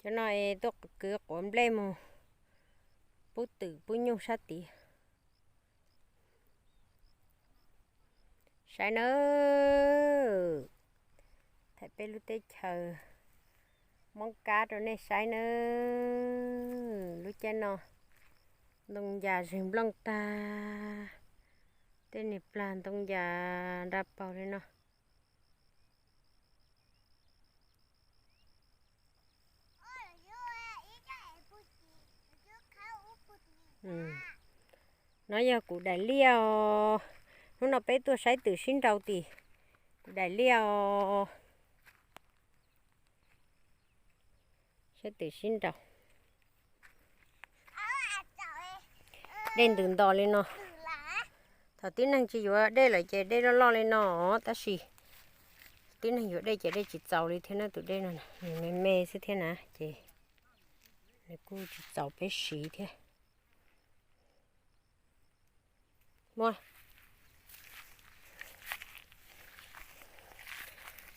Cov no es tuaj kwv quav nplej mus pub twm pub nyuj sab tid. Saib nawb, thaij peb lub teb chaws Hmoob Kab rau nej saib nawb. Lub caij no ntoo ncas zeg nplooj tag, tej niag plag ntoo ncas nra paug li no. No yog kuv daim liaj os. Hnub no peb tuaj saib twm sib nraus tim kuv daim liaj os. Saib twm sib nraus. Dej ntws nto li no. Thaum tib neeg tsis yuav dej lawm ces dej loj loj li no, tab sis tib neeg yuav dej ces dej tsis txaus li thiab na. Tus dej no nws me me xwb thiab na, ces nws kuj tsis txaus peb siv thiab. Muaj,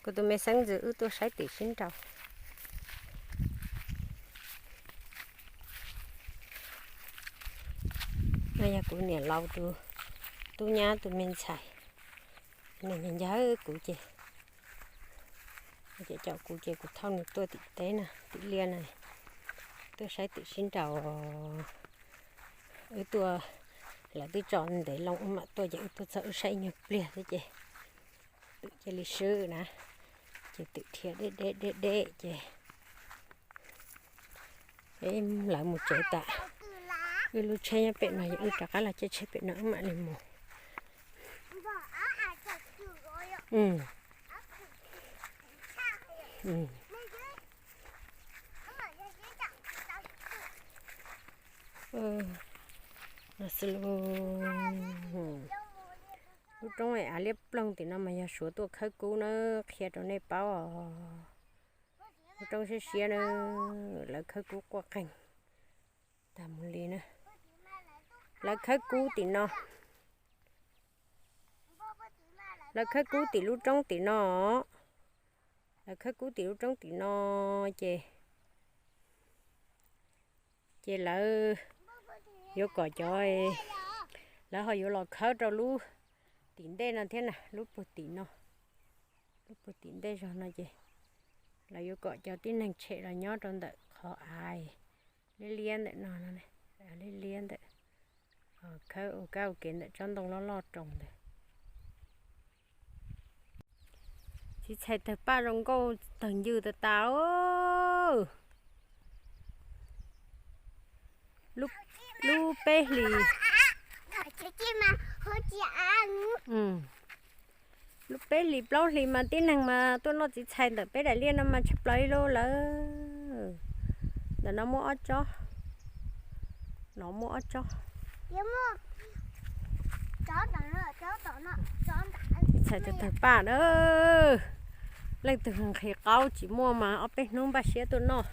kuv tus me xeeb ntxwv wb tuaj saib twm sib nraus. No yog kuv niam laus tus tub nyab tus me ntxhais, nws ncawg kuv ces, ces caum kuv ces kuv thauj nws tuaj tim teb no, tim liaj no, tuaj saib twm sib nraus. Wb tuaj, lawv twb tso ntev loo wb mam tuaj ces wb tuaj txog wb saib ib nyuag pliag xwb ces twm cia li swb na, ces twm dhia deb deb deb deb ces lawv mus tsev tas. Wb lub tsheb nyob pem no, yog wb rov qab los caij tsheb pem no wb mam li mus. Lub roob av liab ploog tim no mas yog Suav tuaj khawb kub na, qhia rau nej paub os. Lub roob siab siab na, lawv khawb kub quaj qeeg tag mus li na. Lawv khawb kub tim no, lawv khawb kub tim lub roob tim no, lawv khawb kub tim lub roob tim no ces, ces lawv yuav kom cov, lawv ho yuav los khawb rau lub tim ntej no thiab na, lub puag tim no, lub puag tim ntej zog no ces lawv yuav kom cov tib neeg tshem los nyob rau ntawm qhov av liab liab ntawm no, liab liab ntawm, khawb ua kab ua kev ntawm tsob ntoo loj loj roos ntawd. Txiv txhais tawg paj zoo nkauj tawg ncw tas tas. Lub peb hlis, lub peb hlis plaub hlis mas tib neeg mas tuaj noj txiv txhais ntawm peb daim liaj no mas tshaj plaws li lawm. Ntawm no muaj ob tsob, no muaj ob tsob. Txiv txhais tawg paj na, leej twg nqhis qaub tsis muaj mas ob peb hnub npaj siab tuaj noj.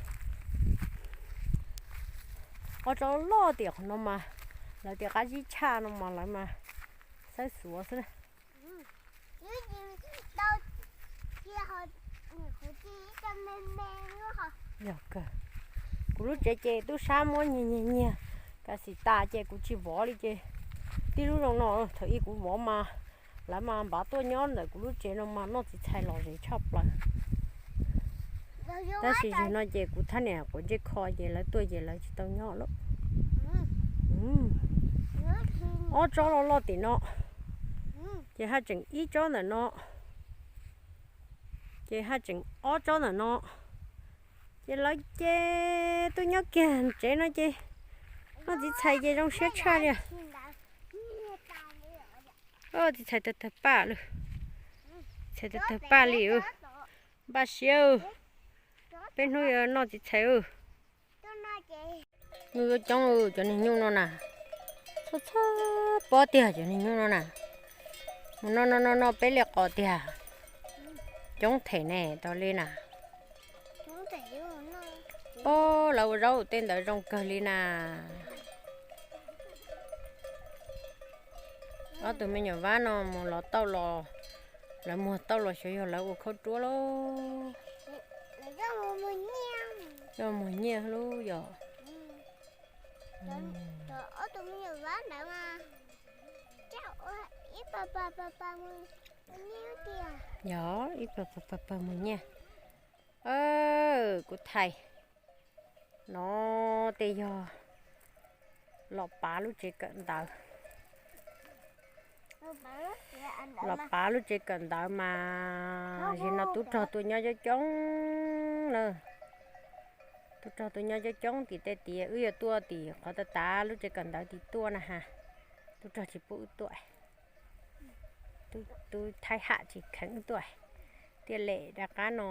Ob tsob loj tiam qhov no mas, lawv tias qab zib tshaj no mas lawv mas xawb xuav xwb. Yog kawg, kuv lub tsev ces tub sab muab nyiag nyiag nyiag, kav xim tas ces kuv tsis vov li ces tib lub zoo no. Thaum ub kuv vov mas lawv mas npav tuaj nyob ntawm kuv lub tsev no mas noj txiv txhais lom zem tshaj plaws. Tab sis zaum no ces kuv thab niam quav ntsej kho ces lawv tuaj ces lawv tsis tau nyob lawm. Ob tsob loj loj tim no, ces haj tseem ib tsob ntawm no, ces haj tseem ob tsob ntawm no, ces lawv ces tuaj nyob kiag tsev no ces noj txiv txhais ces zoo siab tshaj li. Txiv txhais tawg tawg paj li, txhais tawg tawg paj li. Npaj siab, peb hnub yuav noj txiv txhais. Nyuj yuav coob, cov niag nyuj no na, txhob txhob pob tiag cov niag nyuj no na. Mus no no no no peb li qos tiag, coob them ne tas li na. Ob, lawv ua zaub tej ntawd zoo kawg li na. Ob tug me nyuam Vab no mus lov tauj los, lawv muag tauj los xyov yog lawv ua khaub ruab lauj. Coj mus nyiaj lub yom. Yog ib pawg pawg pawg mus nyiaj. Kuv thaij no tej yog los pav lub tsev kawm ntawv. Los pav lub tsev kawm ntawv mas zim no tub rog tuaj nyob coob coob na. Tub rog tuaj nyob coob coob tim tej tias wb yuav tuaj tim qhov tav tav lub tsev kawm ntawv tim tuaj na has. Tub rog tsis pub wb tuaj. Tub thaib ham tsis kheev wb tuaj. Tiaj lem rov qab no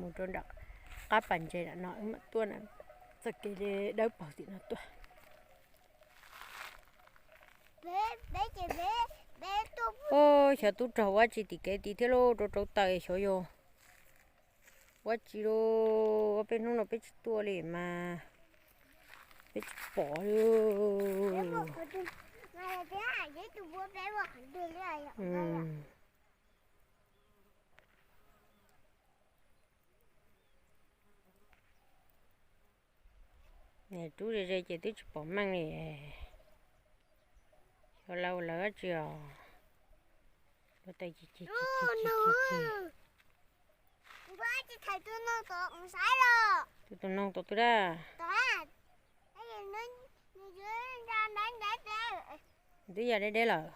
mus rau nram qab pas ntses no wb mam tuaj na. Txoj kev dawb paug tim no tuaj. Xyov tub rog ua tsi tim kev tid thiab lauj, rau rau taws xyov yog ua tsi lauj. Peb hnub no peb tsis tuaj li mas peb tsis pom li. Rub ze ze ces twb tsis pom meej li. Xyov lawv ua lawv dab tsi os. Lub taw ci ci ci ci ci. Tus tus noog tau twg dab? Twb yog deb deb lawm.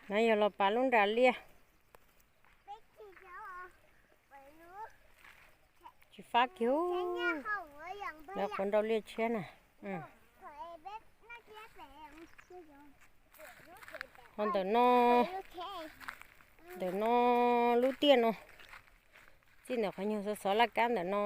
No yog los pav lub nras liaj. Tsis fab kiag. Lawv quav nrau liaj tshiab na. Ho ntawm no, ntawm no lub tiaj no, txij ntawm qhov nyuag xov xov laj kab ntawm no.